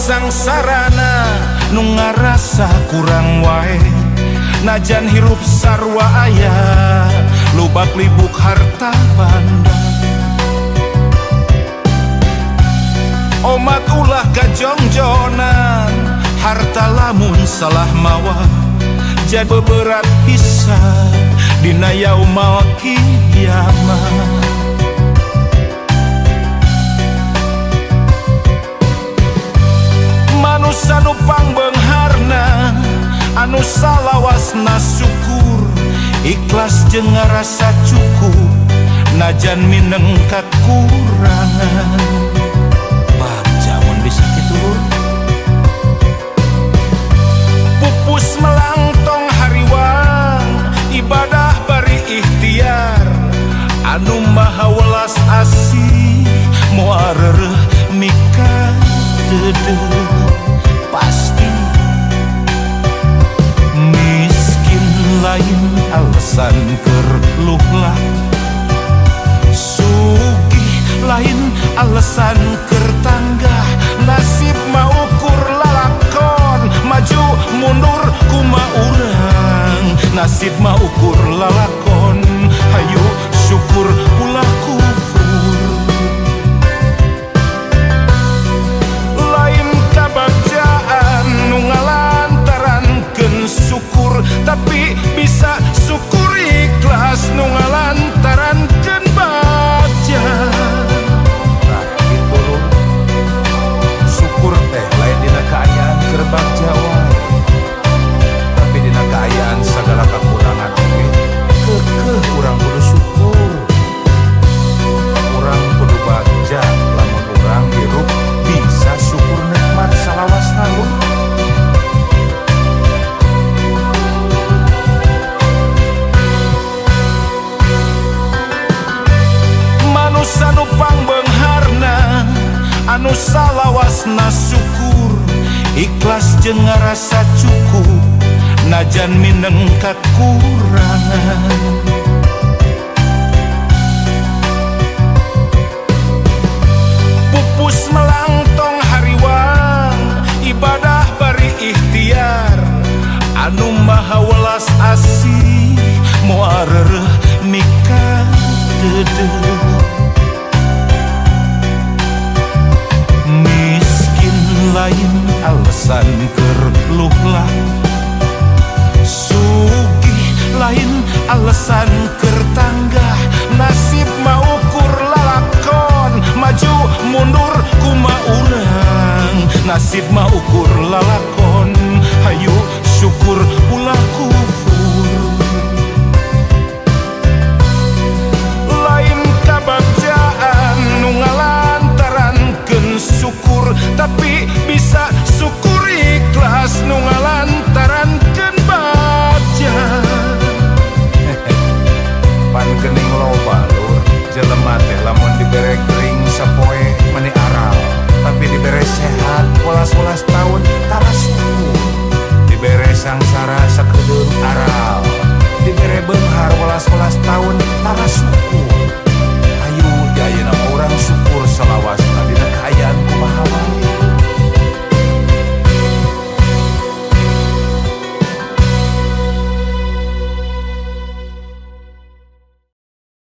Sangsarana nu ngarasa kurang wae, najan hirup sarua aya lubak libuk harta banda. Omat ulah gajongjonan harta lamun salah mawa, jadi beberat hisab dina yaumal kiamah. Manusa nu pangbeungharna anu salawasna syukur, ikhlas jeung ngarasa cukup najan mineng kakurangan. Bagja mun bisa kitu lur. Pupus melangtong hariwang ibadah bari ikhtiar, anu maha welas asih moal reureuh mika deudeuh. Pasti miskin lain alasan keur luhlah, sugih lain alasan keur tanggah. Nasib mah ukur lalakon, maju mundur kuma urang. Nasib mah ukur lalakon, hayu syukur ulah kufur. Lain kabagjaan nu ngalantarankeun syukur, tapi bisa syukur ikhlas nu ngalantarankeun bagja. Nah, kitu lur. Syukur teh lain dina kaayaan keur bagja wae, tapi dina kaayaan sagala kakurangan oge keukeuh urang kudu syukur. Urang kudu bagja lamun urang hirup bisa syukur nikmat salawasna lur. Manusa nu pangbeungharna anu salawasna syukur, ikhlas jeung ngarasa cukup najan mineng kakurangan. Pupus melangtong hariwang ibadah bari ikhtiar, anu maha welas asih moal reureuh mika deudeuh. Miskin lain alasan keur luhlah, sugih lain alasan keur tanggah. Nasib mah ukur lalakon, maju mundur kuma urang. Nasib mah ukur lalakon, hayu syukur ulah kufur. Lain kabagjaan nu ngalantarankeun syukur, tapi bisa syukur ikhlas nu ngalantarankeun bagja. Pan geuning loba lur jelema teh lamun dibere gering sapoe meni aral, tapi dibere sehat welas-welas.